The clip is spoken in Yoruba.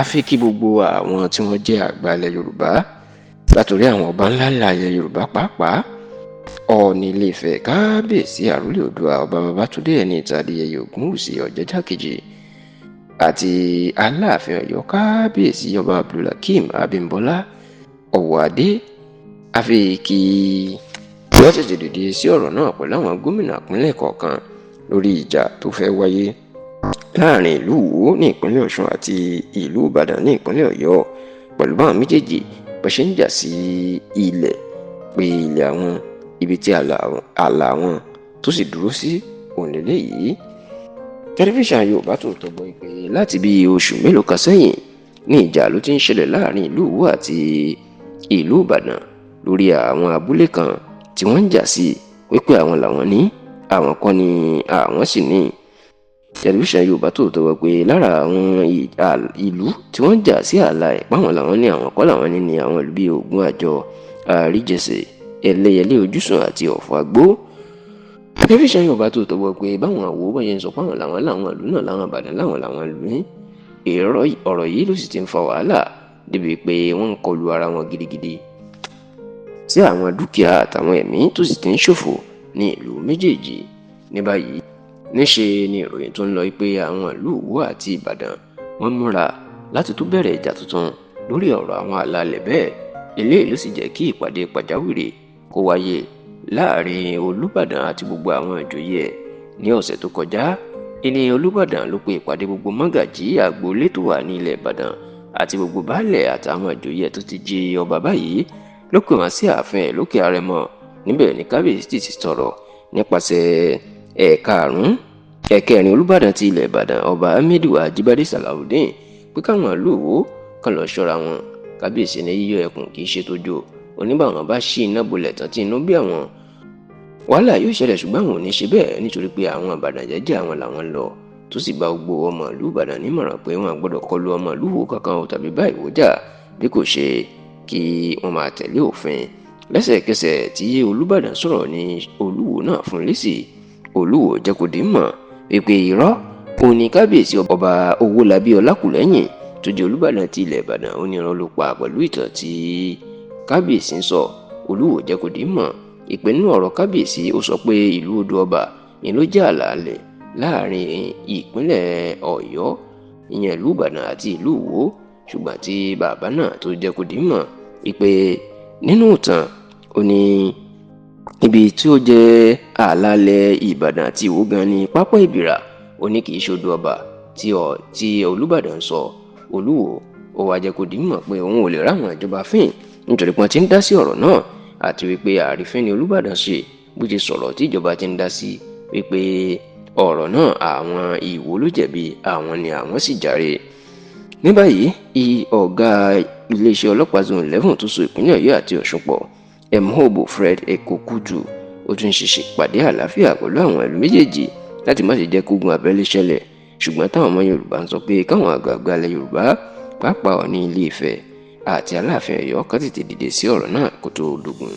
Àfi kí gbogbo àwọn tí wọ́n jẹ́ àgbà ilẹ̀ Yorùbá, látòrí àwọn ọba ńlá ńlá ilẹ̀ Yorùbá, pàápàá Ọọ̀ni Ilé-Ifẹ̀, Kábíyèsí Àrólé Oòduà, Ọba Babátúndé Ẹniìtàn Adéyẹyè Ògúnwùsì Ọ̀jájá kejì, àti Aláàfin Ọ̀yọ́, Kábíyèsí Ọba Abdulhakeem Abímbọ́lá Ọ̀wọ́adé, àfi kí wọ́n tètè dìde sí ọ̀rọ̀ náà pẹ̀lú àwọn gómìnà ìpínlẹ̀ kọ̀ọ̀kan lórí ìjà tó fẹ́ wáyé láàrin ìlú Ìwó ní ìpínlẹ̀ Ọ̀ṣun àti ìlú Ìbàdàn ní ìpínlẹ̀ Ọ̀yọ́, pẹ̀lú báwọn méjèèjì bó ṣe ń jà sí ilẹ̀, pé ilẹ̀ àwọn, ibi tí ààlà àwọn tó sì dúró sí òun lélẹ́yìí. Tẹlifíṣàn Yorùbá Tòótọ́ gbọ́ pé láti bí oṣù mélòó kan sẹ́yìn ní ìjà ló ti ń ṣẹlẹ̀ láàrin ìlú Ìwó àti ìlú Ìbàdàn lórí àwọn abúlé kan tí wọ́n ń jà sí, wípé àwọn làwọn ní, àwọn kọ́ ni àwọn sì ní. Tẹlifíṣàn Yorùbá Tòótọ́ gbọ́ pé lára àwọn ìlú tí wọ́n ń jà sí ààlà ẹ̀ páwọn làwọn ní, àwọn kọ́ làwọn ní ni àwọn ìlú bíi Ògún Àjọ, Àríjẹsẹ̀, Ẹlẹ́yẹlé, Ojúsùn àti Ọ̀fọ̀ Àgbó. Tẹlifíṣàn Yorùbá Tòótọ́ gbọ́ pé báwọn àwo bá yẹn sọ páwọn làwọn láwọn ìlú náà, làwọn Ìbàdàn láwọn làwọn ìlú ní. Ọ̀rọ̀ yìí ló sì ti ń fa wàhálà débi pé wọ́n ń kọlu ara wọn gidigidi sí àwọn dúkìá àtàwọn ẹ̀mí tó sì ti ń ṣòfò ní ìlú méjèèjì. Ní báyìí, níṣe ni ìròyìn tó ń lọ pé àwọn ìlú Ìwó àti Ìbàdàn wọ́n múra láti tún bẹ̀rẹ̀ ìjà tuntun lórí ọ̀rọ̀ àwọn àlàálẹ̀ bẹ́ẹ̀. Eléyìí ló sì jẹ́ kí ìpàdé pàjáwìrì kó wáyé láàrin Olúbàdàn àti gbogbo àwọn ìjòyè ẹ̀ ní ọ̀sẹ̀ tó kọjá. Ìní Olúbàdàn ló pe ìpàdé gbogbo mọ́gàjí agboolé tó wà ní ilẹ̀ Ìbàdàn àti gbogbo baálẹ̀ àtàwọn ìjòyè tó ti jí ọba báyìí, ló pè wọ́n sí ààfin ẹ̀ lókè Àrẹ̀mọ. Níbẹ̀ ní kábíyèsí ti sọ̀rọ̀ nípasẹ̀ ẹ̀ẹ̀karùn-ún ẹ̀kẹrin Olúbàdàn ti ilẹ̀ Ìbàdàn, Ọba Hamidu Ajíbádé Salawudeen, pé káwọn ìlú Ìwó kan lọ ṣọ́ra wọn. Kábíyèsí ní yíyọ ẹkùn kì í ṣe tójó oníbàwọn bá ṣí iná bolẹ̀ tán tí inú bí àwọn, wàhálà yóò ṣẹlẹ̀, ṣùgbọ́n àwọn ò ní ṣe bẹ́ẹ̀ nítorí pé àwọn Ìbàdàn jẹ́jẹ́ àwọn làwọn lọ, tó sì gba gbogbo ọmọ ìlú Ìbàdàn nímọ̀ràn pé wọn gbọ́dọ̀ kọlu ọmọ ìlú Ìwó kankan o tàbí bá Ìwó jà, bí kò ṣe kí wọ́n máa tẹ̀lé òfin. Lẹ́sẹ̀kẹsẹ̀ tí Olúbàdàn sọ̀rọ̀ ní Olúwo náà fún lésì. Olúwo jẹ́ kó di mọ̀ wípé irọ́ òun ní kábíyèsí Ọba Owólabí Ọlákùlẹ́yìn tó jẹ́ Olúbàdàn ti ilẹ̀ Ìbàdàn, ó ní irọ́ ló pa pẹ̀lú ìtàn tí kábíyèsí ń sọ. Olúwo jẹ́ kó di mọ̀ ìpinnu ọ̀rọ̀ kábíyèsí, ó sọ pé ìlú Odò Ọba ni ló jẹ́ àlàálẹ̀ láàrin ìpínlẹ̀ Ọ̀yọ́, ìyẹn ìlú Ìbàdàn àti ìlú Ìwó, ṣùgbọ́n tí bàbá náà tó jẹ́ kó di mọ̀ ìpè nínú ìtàn, ó ní ibi tí ó jẹ́ àlàálẹ̀ Ìbàdàn àti Ìwó gan ní pápá Ìbìrà, ó ní kì í ṣe Odò Ọba tí Olúbàdàn ń sọ. Olúwo ó wá jẹ́ kó di mọ̀ pé òun ò lè ráwọn ìjọba fín nítorí pé wọ́n ti ń dá sí ọ̀rọ̀ náà, àti wípé àrífín ni Olúbàdàn ṣe bó ti sọ̀rọ̀ tí ìjọba ti ń dá sí, wípé ọ̀rọ̀ náà àwọn Ìwó ló jẹ̀bi, àwọn ni àwọn sì jàre. Ní báyìí, ọ̀gá iléeṣẹ́ ọlọ́pàá Zone 11 tó so ìpínlẹ̀ Ọ̀yọ́ àti Ọ̀ṣun pọ̀, Emohobo Fred Ekokutu, ó tún ṣe ìpàdé àlàáfíà pẹ̀lú àwọn ìlú méjèèjì láti má ṣe jẹ́ kógun abẹ́lé ṣẹlẹ̀, ṣùgbọ́n táwọn ọmọ Yorùbá ń sọ pé káwọn àgbààgbà ilẹ̀ Yorùbá, pàápàá Ọọ̀ni Ilé Ifẹ̀ àti Aláàfin Ọ̀yọ́, kan tètè dìde sí ọ̀rọ̀ náà kó tó dógun.